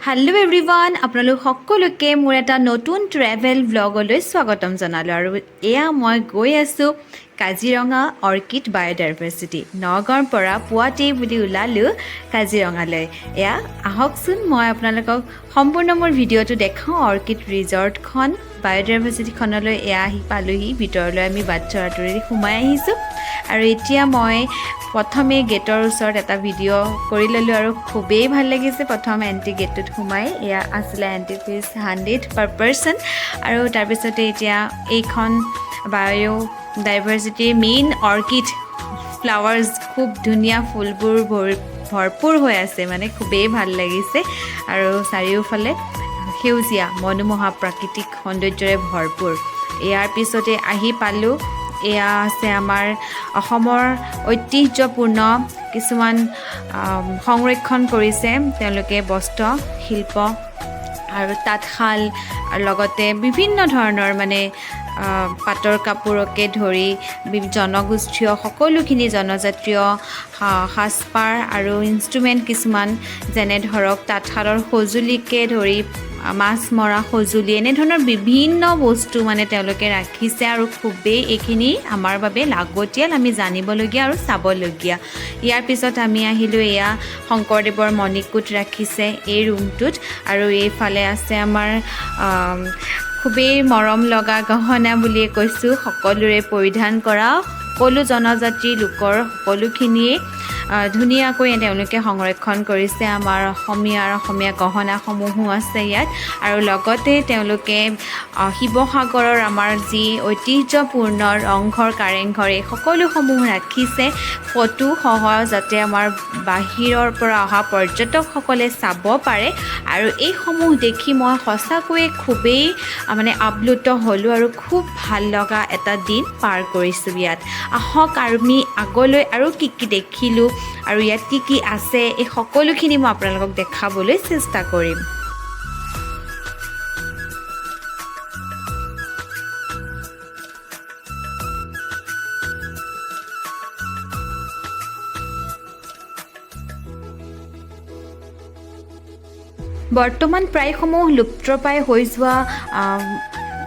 Hello' everyone, আপোনালোক সকলোকে মোৰ এটা নতুন ট্ৰেভেল ভ্লগলৈ স্বাগতম জনালোঁ। আৰু এয়া মই গৈ আছোঁ কাজিৰঙা অৰ্কিড বায়'ডাইভাৰ্চিটি। নগাঁৱৰ পৰা পুৱাতেই বুলি ওলালোঁ কাজিৰঙালৈ। এয়া আহকচোন, মই আপোনালোকক সম্পূৰ্ণ মোৰ ভিডিঅ'টো দেখাওঁ। অৰ্কিড ৰিজৰ্টখন, বায়'ডাইভাৰ্চিটিখনলৈ এয়া আহি পালোহি। ভিতৰলৈ আমি বাটচৰাটোৰে সোমাই আহিছোঁ আৰু এতিয়া মই প্ৰথমে গেটৰ ওচৰত এটা ভিডিঅ' কৰি ল'লোঁ আৰু খুবেই ভাল লাগিছে। প্ৰথম এণ্ট্ৰি গেটটোত সোমাই এয়া আছিলে এণ্ট্ৰি ফিজ 100 পাৰ পাৰ্চন। আৰু তাৰপিছতে এতিয়া এইখন বায়' ডাইভাৰ্চিটিৰ মেইন অৰ্কিড ফ্লাৱাৰ্ছ, খুব ধুনীয়া ফুলবোৰ ভৰপূৰ হৈ আছে, মানে খুবেই ভাল লাগিছে। আৰু চাৰিওফালে সেউজীয়া মনোমোহা প্ৰাকৃতিক সৌন্দৰ্যৰে ভৰপূৰ। ইয়াৰ পিছতে আহি পালোঁ, এয়া আছে আমাৰ অসমৰ ঐতিহ্যপূৰ্ণ কিছুমান সংৰক্ষণ কৰিছে তেওঁলোকে, বস্ত্ৰ শিল্প আৰু তাঁতশাল আৰু লগতে বিভিন্ন ধৰণৰ মানে পাটৰ কাপোৰকে ধৰি জনগোষ্ঠীয় সকলোখিনি জনজাতীয় সাজপাৰ আৰু ইনষ্ট্ৰুমেণ্ট কিছুমান, যেনে ধৰক তাঁতশালৰ সঁজুলিকে ধৰি মাছ মৰা সঁজুলি, এনেধৰণৰ বিভিন্ন বস্তু মানে তেওঁলোকে ৰাখিছে। আৰু খুবেই এইখিনি আমাৰ বাবে লাগতিয়াল, আমি জানিবলগীয়া আৰু চাবলগীয়া। ইয়াৰ পিছত আমি আহিলোঁ, এয়া শংকৰদেৱৰ মণিকূট ৰাখিছে এই ৰুমটোত। আৰু এইফালে আছে আমাৰ খুবেই মৰম লগা গহনা বুলিয়ে কৈছোঁ, সকলোৰে পৰিধান কৰা সকলো জনজাতিৰ লোকৰ সকলোখিনিয়ে ধুনীয়াকৈ তেওঁলোকে সংৰক্ষণ কৰিছে। আমাৰ অসমীয়াৰ অসমীয়া গহনাসমূহো আছে ইয়াত। আৰু লগতে তেওঁলোকে শিৱসাগৰৰ আমাৰ যি ঐতিহ্যপূৰ্ণ ৰংঘৰ, কাৰেংঘৰ, এই সকলোসমূহ ৰাখিছে ফটোসহ, যাতে আমাৰ বাহিৰৰ পৰা অহা পৰ্যটকসকলে চাব পাৰে। আৰু এইসমূহ দেখি মই সঁচাকৈয়ে খুবেই মানে আপ্লুত হ'লোঁ আৰু খুব ভাল লগা এটা দিন পাৰ কৰিছোঁ ইয়াত। আহক, আৰু আমি আগলৈ আৰু কি কি দেখিলোঁ আৰু ইয়াত কি কি আছে, এই সকলোখিনি মই আপোনালোকক দেখাবলৈ চেষ্টা কৰিম। বৰ্তমান প্ৰায়সমূহ লুপ্তপ্ৰায় হৈ যোৱা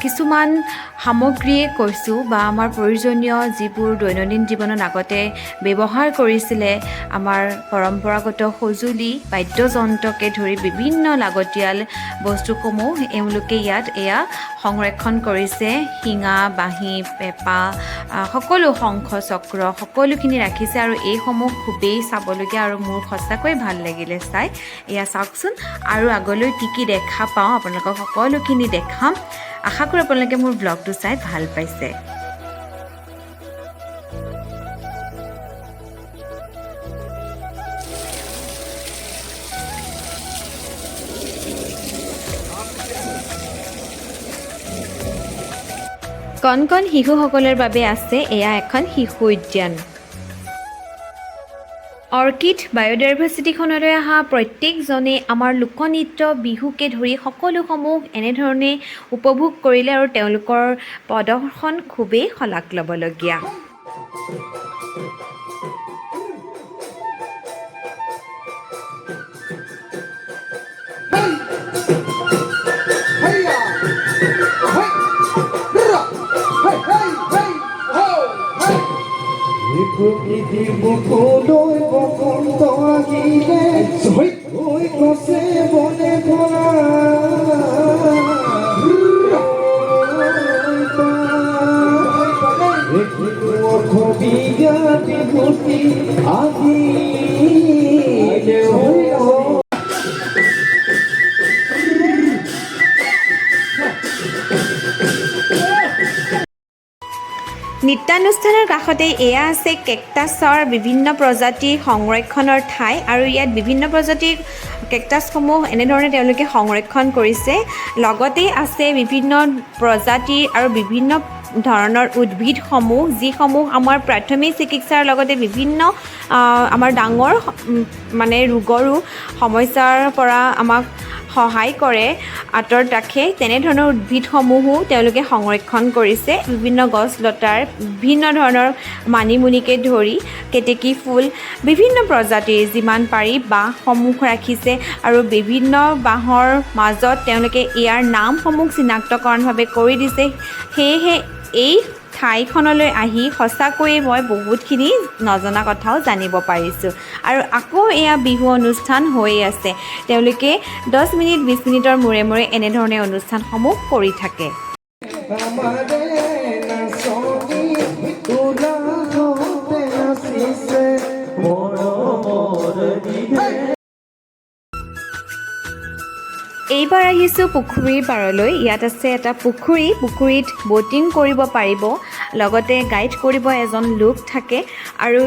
কিছুমান সামগ্ৰীয়ে কৈছোঁ বা আমাৰ প্ৰয়োজনীয় যিবোৰ দৈনন্দিন জীৱনত আগতে ব্যৱহাৰ কৰিছিলে, আমাৰ পৰম্পৰাগত সঁজুলি, বাদ্যযন্ত্ৰকে ধৰি বিভিন্ন লাগতিয়াল বস্তুসমূহ এওঁলোকে ইয়াত এয়া সংৰক্ষণ কৰিছে। শিঙা, বাঁহী, পেঁপা, সকলো, শংখ, চক্ৰ সকলোখিনি ৰাখিছে। আৰু এইসমূহ খুবেই চাবলগীয়া আৰু মোৰ সঁচাকৈ ভাল লাগিলে চাই। এয়া চাওকচোন, আৰু আগলৈ কি কি দেখা পাওঁ আপোনালোকক সকলোখিনি দেখাম। আশা কৰোঁ আপোনালোকে মোৰ ব্লগটো চাই ভাল পাইছে। কণ কণ শিশুসকলৰ বাবে আছে এয়া এখন শিশু উদ্যান। অৰ্কিড বায়'ডাইভাৰ্চিটিখনলৈ অহা প্ৰত্যেকজনে আমাৰ লোকনৃত্য, বিহুকে ধৰি সকলোসমূহ এনেধৰণে উপভোগ কৰিলে আৰু তেওঁলোকৰ প্ৰদৰ্শন খুবেই শলাগ ল'বলগীয়া। Hey-ya! Hey! Ra! Hey, hey, hey! Ho! Hey! প্ৰকৃতি বুকুলৈ বসন্ত আহিলে, Hey! ঐ গছে বনে ভৰা। দেখিলো অসমীয়া বিহুটি আহিলে। নৃত্যানুষ্ঠানৰ কাষতে এয়া আছে কেকটাছৰ বিভিন্ন প্ৰজাতিৰ সংৰক্ষণৰ ঠাই। আৰু ইয়াত বিভিন্ন প্ৰজাতিৰ কেকটাছসমূহ এনেধৰণে তেওঁলোকে সংৰক্ষণ কৰিছে। লগতে আছে বিভিন্ন প্ৰজাতিৰ আৰু বিভিন্ন ধৰণৰ উদ্ভিদসমূহ, যিসমূহ আমাৰ প্ৰাথমিক চিকিৎসাৰ লগতে বিভিন্ন আমাৰ ডাঙৰ মানে ৰোগৰো সমস্যাৰ পৰা আমাক সহায় কৰে, আঁতৰত ৰাখে, তেনেধৰণৰ উদ্ভিদসমূহো তেওঁলোকে সংৰক্ষণ কৰিছে। বিভিন্ন গছ লতাৰ, বিভিন্ন ধৰণৰ মানিমুনিকে ধৰি কেতেকী ফুল, বিভিন্ন প্ৰজাতিৰ যিমান পাৰি বাঁহসমূহ ৰাখিছে আৰু বিভিন্ন বাঁহৰ মাজত তেওঁলোকে ইয়াৰ নামসমূহ চিনাক্তকৰণভাৱে কৰি দিছে। সেয়েহে এই ঠাইখনলৈ আহি সঁচাকৈয়ে মই বহুতখিনি নজনা কথাও জানিব পাৰিছোঁ। আৰু আকৌ এয়া বিহু অনুষ্ঠান হৈয়ে আছে। তেওঁলোকে 10 মিনিট, 20 মিনিটৰ মূৰে মূৰে এনেধৰণে অনুষ্ঠানসমূহ কৰি থাকে। আমাৰে নাচনী উলাহতে নাচিছে মৰমৰ বিধে। এইবাৰ আহিছোঁ পুখুৰীৰ পাৰলৈ। ইয়াত আছে এটা পুখুৰী। পুখুৰীত ব'টিং কৰিব পাৰিব, লগতে গাইড কৰিব এজন লোক থাকে আৰু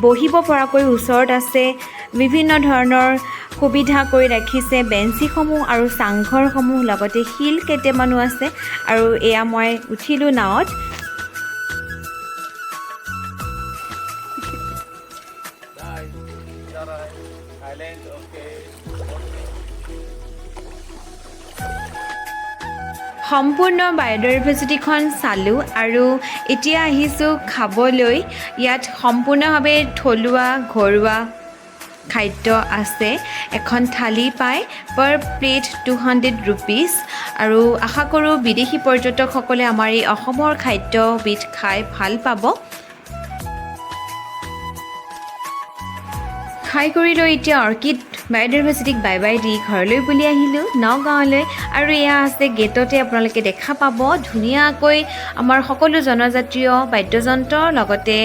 বহিব পৰাকৈ ওচৰত আছে। বিভিন্ন ধৰণৰ সুবিধা কৰি ৰাখিছে, বেঞ্চিসমূহ আৰু চাংঘৰসমূহ, লগতে শিল কেইটামানো আছে। আৰু এয়া মই উঠিলোঁ নাৱত। Thailand, okay. সম্পূৰ্ণ বায়'ডাইভাৰ্চিটিখন চালোঁ আৰু এতিয়া আহিছোঁ খাবলৈ। ইয়াত সম্পূৰ্ণভাৱে থলুৱা ঘৰুৱা খাদ্য আছে। এখন থালি পায় পাৰ প্লেট ₹200। আৰু আশা কৰোঁ বিদেশী পৰ্যটকসকলে আমাৰ এই অসমৰ খাদ্যবিধ খাই ভাল পাব। খাই কৰি লৈ এতিয়া অৰ্কিড বায়'ডাইভাৰ্চিটিক বাই বাই the ঘৰলৈ বুলি আহিলোঁ নগাঁৱলৈ। আৰু এয়া আছে গেটতে, আপোনালোকে দেখা পাব ধুনীয়াকৈ আমাৰ সকলো জনজাতীয় বাদ্যযন্ত্ৰৰ লগতে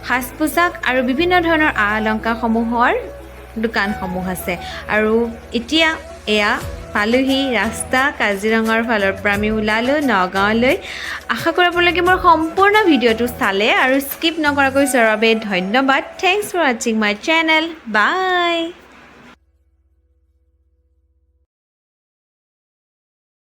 সাজ পোছাক আৰু বিভিন্ন ধৰণৰ আ অলংকাৰসমূহৰ দোকানসমূহ আছে। আৰু এতিয়া এয়া পালোহি ৰাস্তা, কাজিৰঙাৰ ফালৰ পৰা আমি ওলালোঁ নগাঁৱলৈ। আশা কৰোঁ আপোনালোকে মোৰ সম্পূৰ্ণ ভিডিঅ'টো চালে আৰু স্কিপ নকৰাকৈ চোৱাৰ বাবে ধন্যবাদ। Thanks for watching my channel. Bye.